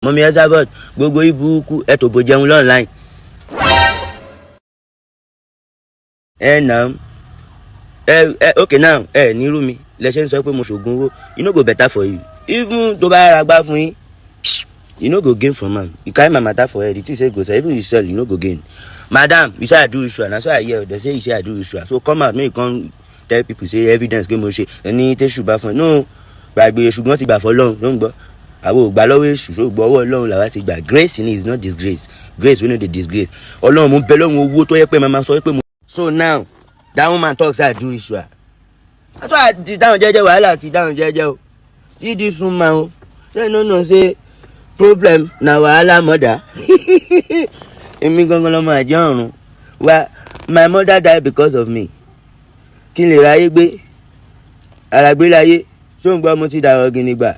Mummy Esabod, gbogbo ibùkún ẹ tó bò jẹun online. Ẹ nà ẹ ẹ okay now, ẹ nírú mi lẹ ṣe ń sọ pé mo ṣògùn owó. E no go better for you. Even tó bá ra gbá fún yín, you no go gain from am. You carry my matter for head, you think say you go sell. Even you sell, you no go gain. Madam, you say I do ritual. Na so I hear they say you say I do ritual. So come out, make you come tell people say evidence pé mo ṣe ẹni tẹ́sù bá fún ẹ. No, gbàgbé, ṣùgbọ́n ti gbà fọlọ́run ló ń gbọ́. Àwọn ò gbà lọ́wọ́ èṣù, ṣó gbọ́? Ọwọ́ Ọlọ́run làwa ti gbà. Grace ni, is not disgrace. Grace wey no dey disgrace. Ọlọ́run, mo bẹ lọ́run owó tó yẹ pé màmá sọ pé mo. So now that woman talk say I do ritual. That's why I ti dáhùn jẹ́jẹ́. Wàhálà ti dáhùn jẹ́jẹ́ o. See this woman o, say no know say problem na wahala mother. Èmi gangan lọmọ àjẹ́ ọ̀run wa. My mother die because of me, kí n lè ráyé gbé àràgbé láyé. Ṣó ń gbọ́? Mo ti dàrọ̀ gìnìgbà.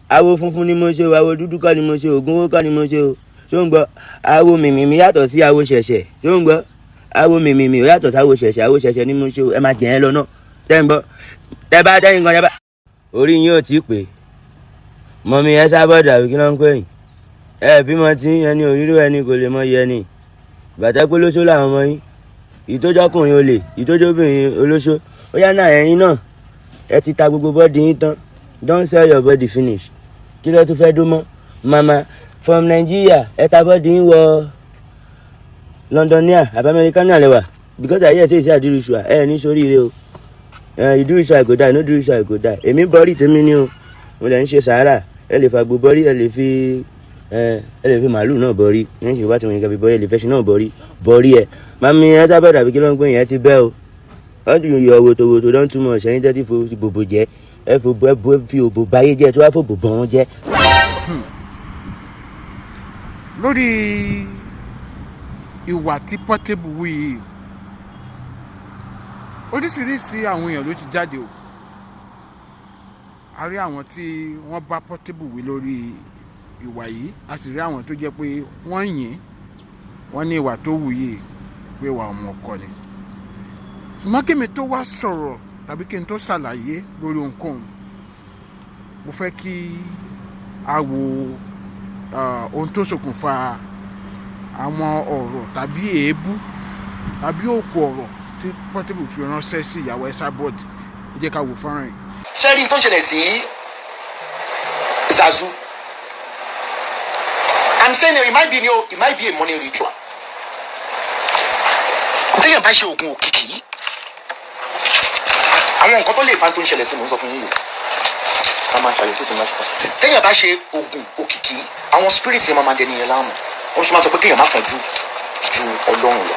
Awo funfun ni mo ṣe o, awo dúdú kọ́ ni mo ṣe o, ògùn owó kọ́ ni mo ṣe o. Ṣó ń gbọ́? Awo mìmìmì yàtọ̀ sí awo ṣẹ̀ṣẹ̀. Ṣó ń gbọ́? Awo mìmìmì ó yàtọ̀ sí awo ṣẹ̀ṣẹ̀. Awo ṣẹ̀ṣẹ̀ ni mo ṣe o. Ẹ máa jẹ̀ ẹ́ lọ náà. Tẹ́ ń gbọ́, tẹ́ bá tẹ́yìn kan, tẹ́ bá orí yín ò tí ì pé. Mummy Esabod, àbí kí ló ń pè yín? Ẹ bímọ tí ẹni òríró ẹni kò lè mọ iye ẹni bàtà pé olóṣó làwọn ọmọ yín, ìtójọkùnrin olè, ìtójóbìnrin olóṣó. Ó yá náà, ẹ̀yin náà ẹ ti ta gbogbo body yín tán. Don sell your body finish. Kí ló tún fẹ́ dún mọ́? Mama from Nigeria, ẹ ta body yín wọ Londonia àbí Americana lẹ́wà, because I hear say you say I do ritual. Ẹ ní sóríire o. You do ritual, I go die. No do ritual, I go die. Èmi bọ́rí tèmi ni o, mo lè ń ṣe sàárà. Ẹ lè fàgbò bọ́rí, ẹ lè fi màálù náà bọ́rí ní ṣe bá ti wọ̀nyí kan fi bọ́rí, ẹ lè fẹ́ ṣe náà bọ́rí bọ́rí ẹ. Mummy Esabod, àbí kí ló ń pè yẹn, ti bẹ́ o. Wọ́n ti yọ wòtòwòtò don too much. Ẹ̀yin tẹ́tí fo bòbò jẹ́, ẹ fò ẹ bo fi òbò báyé jẹ́, tó wá fò bò bọ̀ wọ́n jẹ́. Lórí ìwà tí Portable wù yìí, oríṣiríṣi àwọn èèyàn ló ti jáde o. A rí àwọn tí wọ́n bá Portable wí lórí ìwà yìí, a sì rí àwọn tó jẹ́ pé wọ́n yìn wọ́n ní ìwà tó wù yìí pé ìwà ọmọ ọkọ ni. Ṣùgbọ́n kí mi tó wá sọ̀rọ̀ tàbí kí n tó ṣàlàyé lórí ohunkóhun, mo fẹ́ kí a wo ohun tó ṣokùnfà àwọn ọ̀rọ̀ tàbí èébú tàbí òkú ọ̀rọ̀ tí Portable fi ránṣẹ́ sí ìyàwó Esabod. Ẹ jẹ́ ká wo fọ́nrán yìí. Ṣé rí n tó ń ṣẹlẹ̀ sí Zazu? I'm saying it might be new, it might be a money ritual. Téèyàn bá ṣe oògùn òkìkí, àwọn nǹkan tó lè fa tó ń ṣẹlẹ̀ sí, mò ń sọ fún yín yìí, ká máa ṣàyẹ̀wò tó máa ṣe fún. Téèyàn bá ṣe oògùn òkìkí, àwọn spirit yẹn máa dẹni yẹn láàmú. Wọ́n ṣe máa sọ pé kéèyàn má kánjú ju Ọlọ́run lọ.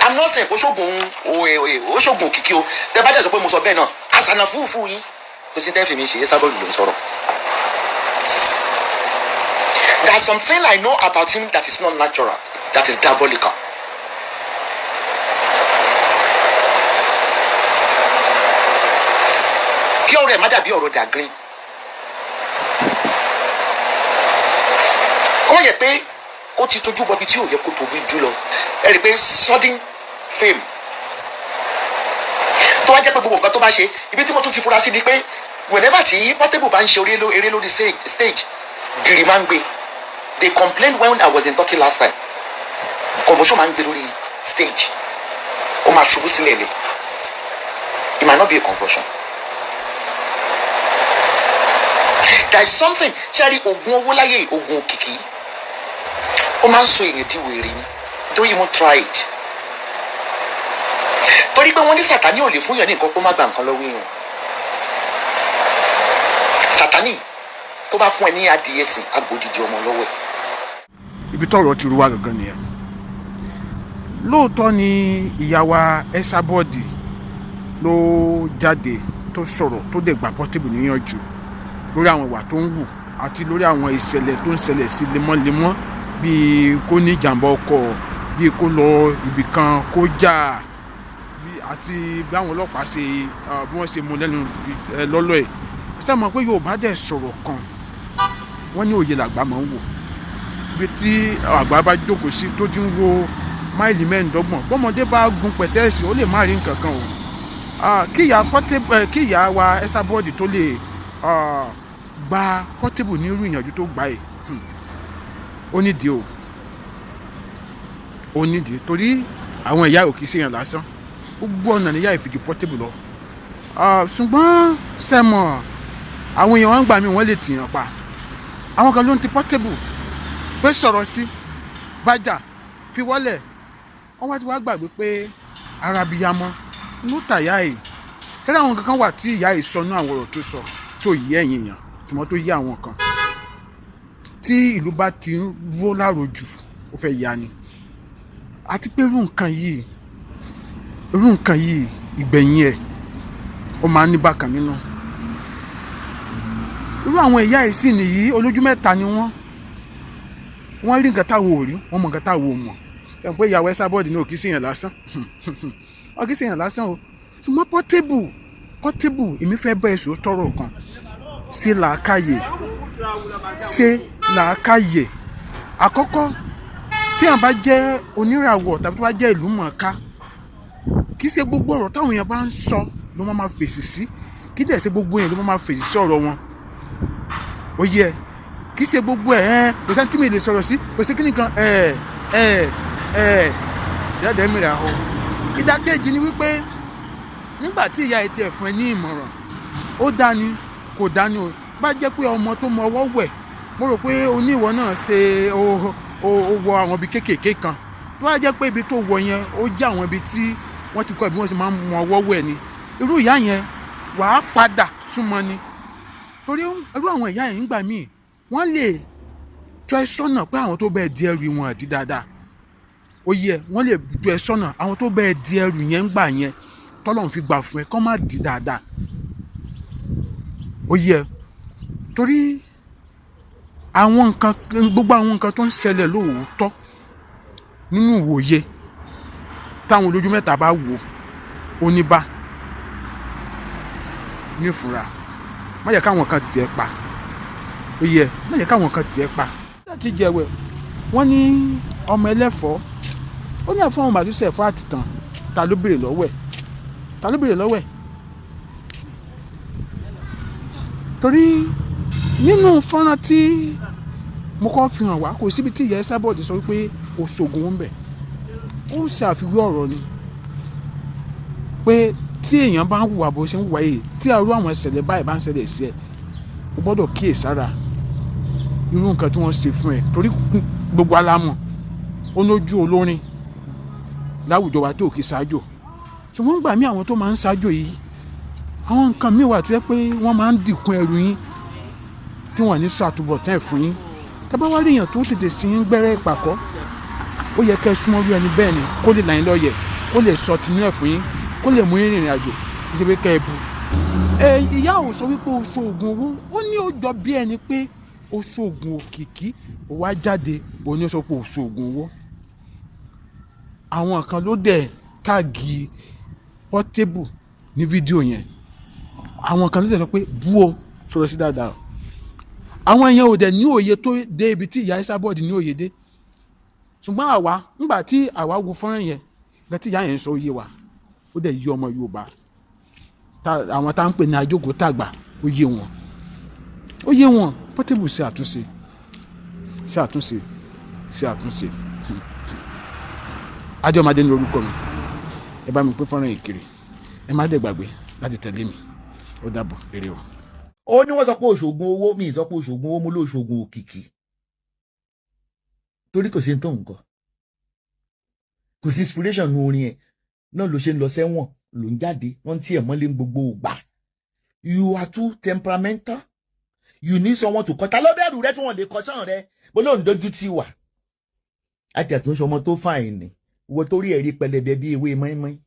I'm not saying kó ṣoògùn ó ṣoògùn òkìkí o. Tẹ bá dẹ̀ sọ pé mo sọ bẹ́ẹ̀ náà, àṣànà fúfú yín kò sí tẹ́ fi mi ṣe. Esabod ló ń sọ̀rọ̀. There's something I know about him that is not natural, that is diabolical. Kí ọ̀rọ̀ ẹ̀ má dàbí ọ̀rọ̀ dàgrín, kó má yẹ pé ó ti tójú bọbi tí ò yẹ kó tóbi jù lọ. Ẹ rí i pé sudden fame tó wá jẹ́ pé gbogbo nǹkan tó bá ṣe, ibi tí mo tún ti fura sí ni pé whenever tí Portable bá ń ṣe eré lórí stage, gìrì máa ń gbé. They complained when I was in Turkey last time. Convulsion máa ń gbé lórí stage, ó máa ṣubú sílẹ̀ lẹ̀. It might not be a convulsion. There is something. Ṣé rí oògùn owó láyé, oògùn òkìkí, ó máa ń sọ èèyàn di wèrè ni. Don't even try it, torí pé wọ́n ní Sátani ò lè fún yàn ní nǹkan kó má gba nǹkan lọ́wọ́ èèyàn. Sátani tó bá fún ẹ ní adìyẹ sìn, agbódìdí ọmọ lọ́wọ́ ẹ̀. Ibi tọ́rọ̀ ti rú wa gangan nìyẹn. Lóòótọ́ ni ìyá wa Esabod ló jáde tó sọ̀rọ̀, tó dẹ̀ gba Portable níyànjú lórí àwọn ìwà tó ń wù àti lórí àwọn ìṣẹ̀lẹ̀ tó ń ṣẹlẹ̀ sí lemọ́lemọ́, bíi kó ní ìjàmbá ọkọ̀, bíi kó lọ ibì kan kó jà, àti bí àwọn ọlọ́pàá ṣe bí wọ́n ṣe mú lẹ́nu lọ́lọ́ ẹ̀. Ṣé mọ̀ pé Yorùbá dẹ̀ sọ̀rọ̀ kan, wọ́n ní òye làgbà máa ń wò. Ibi tí àgbà bá jókòó sí tó ti ń wo máìlì 25, bọ́mọdé bá gun pẹ̀tẹ́ẹ̀sì, ó lè má rí nǹkan kan o. Kí ìyá Portable, kí ìyá wa Esabod tó lè gba Portable ní irú ìyànjú tó gbà yìí. Ó nídìí o, ó nídìí, torí àwọn ìyá ò kì í ṣèyàn lásán. Gbogbo ọ̀nà níyà ìfìdí Portable lọ. Ṣùgbọ́n sẹ́mọ̀ àwọn èèyàn wọn gbà mí, wọ́n lè tìyàn pa. Àwọn kan ló ń ti Portable pé sọ̀rọ̀ sí bájà fi wọ́lẹ̀. Wọ́n wá ti wá gbàgbé pé arabiyamọ ló tàyà yìí. Ṣẹlẹ̀ àwọn kankan wà tí ìyá yìí sọ ní àwọn ọ̀rọ̀ tó sọ tó yí ẹ̀yìn èèyàn, ṣùgbọ́n tó yí àwọn kan. Tí ìlú bá ti ń ró lárojù, ó fẹ́ ya ni. Àti pé irú nǹkan yìí, ìgbẹ̀yìn ẹ̀ ó máa ń ní bákan nínú. Irú àwọn ìyá yìí sì nìyí, olójú mẹ́ta ni wọ́n. Wọ́n rí nǹkan táwọn ò rí, wọ́n mọ nǹkan táwọn ò mọ̀. Ṣe pé ìyàwó Esabod ní òkì síyàn lásán, ò kì í síyàn lásán o. Ṣùgbọ́n Portable, Portable, èmi fẹ́ bá ẹ̀sùn tọrọ kan. Ṣe làákàyè, ṣe làákàyè. Àkọ́kọ́, tí èèyàn bá jẹ́ oníràwọ̀ tàbí tó bá jẹ́ ìlú mọ̀ọ́ká, kì í ṣe gbogbo ọ̀rọ̀ táwọn èèyàn bá ń sọ ló máa fèsì sí. Kì í dẹ̀ ṣe gbogbo èèyàn ló máa fèsì sí ọ̀rọ̀ wọn. Ó yẹ kì í ṣe gbogbo ẹ̀ ẹ́. Kò sẹ́ni tí mi lè sọ̀rọ̀ sí, kò sí kíni kan ẹ̀ ẹ̀ ẹ̀ dáadáa mi rà o. Ìdákejì ni wípé nígbà tí ìyá ẹ tiẹ̀ fún ẹ ní ìmọ̀ràn, ó dání kò dání o. Bá jẹ́ pé ọmọ tó mọ ọwọ́ wẹ̀, mo rò pé oníwọ̀ náà ṣe ó wọ àwọn ibi kéékèèké kan. Tó bá jẹ́ pé ibi tó wọ yẹn, ó jẹ́ àwọn ibi tí wọ́n ti kọ́ bí wọ́n ṣe máa ń mọ ọwọ́ wẹ̀ ni, irú ìyá yẹn wàá padà súnmọ́ ni. Torí irú àwọn ìyá yẹn, nígbà míì, wọ́n lè tọ́ ẹ sọ́nà pé àwọn tó bẹ́ẹ̀ di ẹrù wọn àdí dáadáa. Ó yẹ wọ́n lè tọ́ ẹ sọ́nà, àwọn tó bẹ́ẹ̀ di ẹrù yẹn ń gbà yẹn tọ́lọ́run fi gbà fún ẹ kọ́ má di dáadáa. Ó yẹ torí àwọn nǹkan, gbogbo àwọn nǹkan tó ń ṣẹlẹ̀ lóòótọ́ nínú ìwòye táwọn olójú mẹ́ta bá wò ó ní bá nífura. Má yẹ káwọn kan tiẹ̀ pa. Ó yẹ má yẹ káwọn kan tiẹ̀ pa. Ìdàkejì ẹ̀wẹ̀, wọ́n ní ọmọ ẹlẹ́fọ̀ọ́, ó ní ẹ̀fọ́ òun màdúsẹ̀ ẹ̀fọ́ àtìtàn. Ta ló béèrè lọ́wọ́ ẹ̀? Ta ló béèrè lọ́wọ́ ẹ̀? Torí nínú fọ́nrán tí mo kọ́ fi hàn wá, kò síbi tí ìyá Esabod sọ wípé òṣogùn ń bẹ̀. Ó ń ṣàfiwé ọ̀rọ̀ ni pé tí èèyàn bá ń hùwà bó ṣe ń hùwà yìí, tí àrú àwọn ìṣẹ̀lẹ̀ báyìí bá ń ṣẹlẹ̀ sí ẹ, o gbọ́dọ̀ kíyèsára irú nǹkan tí wọ́n ṣe fún ẹ. Torí gbogbo alámọ̀ ó lójú olórin láwùjọ wa tó kì í ṣáájò. Ṣùgbọ́n gbà mí, àwọn tó máa ń ṣáájò yìí, àwọn nǹkan míì wà tó yẹ pé wọ́n máa ń dìkun ẹrù yín tí wọ́n ní sọ àtúbọ̀tán ẹ̀ fún yín. Tẹ́ bá wá rí èèyàn tó tètè sí yín gbẹ́rẹ́ ìpàkọ́, ó yẹ kẹ́ ẹ súnmọ́ bí ẹni bẹ́ẹ̀ ni, kó lè là yín lọ́yẹ̀, kó lè sọ tinú ẹ̀ fún yín, kó lè mú yín rìnrìn àjò, kí ṣe pé kẹ́ ẹ bu. Ẹ ìyá ò sọ wípé o ṣoògùn owó. Ó ní ó jọ bí ẹni pé o ṣoògùn òkìkí, ó wá jáde, ó ní ó sọ pé o ṣoògùn owó. Àwọn kan ló dẹ̀ tag Portable ní fídíò yẹn. Àwọn kan ló dẹ̀ sọ pé bú o, sọ̀rọ̀ sí dáadáa o. Àwọn èèyàn ò dẹ̀ ní òye tó dé ibi tí ìyá Esabod ní òye dé. Ṣùgbọ́n àwa, nígbà tí àwa wo fọ́nrán yẹn, nígbà tí ìyá yẹn sọ, òye wa ó dẹ̀ yí ọmọ Yorùbá, àwọn tá ń pè ní ajókòó tàgbà, ó yé wọn, ó yé wọn. Portable, ṣe àtúnṣe, ṣe àtúnṣe, ṣe àtúnṣe. Adéọmọdé ní orúkọ mi. Ẹ bá mi pín fọ́nrán yìí kiri. Ẹ má dẹ̀ gbàgbé láti tẹ̀lé mi. Ó dàbọ̀, ire o. Ó ní wọ́n sọ pé òṣògùn owó. Mi ì sọ pé òṣògùn owó, mo ló òṣògùn òkìkí, torí kò sí ní tó nǹkan, kò sí inspiration nu orin ẹ̀ náà ló ṣe ń lọ sẹ́wọ̀n, ló ń jáde, wọ́n ti ẹ̀ mọ́lé gbogbo ògbà. You are too temperamental. You need someone to kọ́. Ta ló bẹ̀rù rẹ tí wọ́n lè kọ́ sàn rẹ bó ló ń dojú tì wà àti àtúnṣe ọmọ tó fàìn ni wo, torí ẹ̀rí pẹlẹbẹ bí ewé mọ́ínmọ́ín.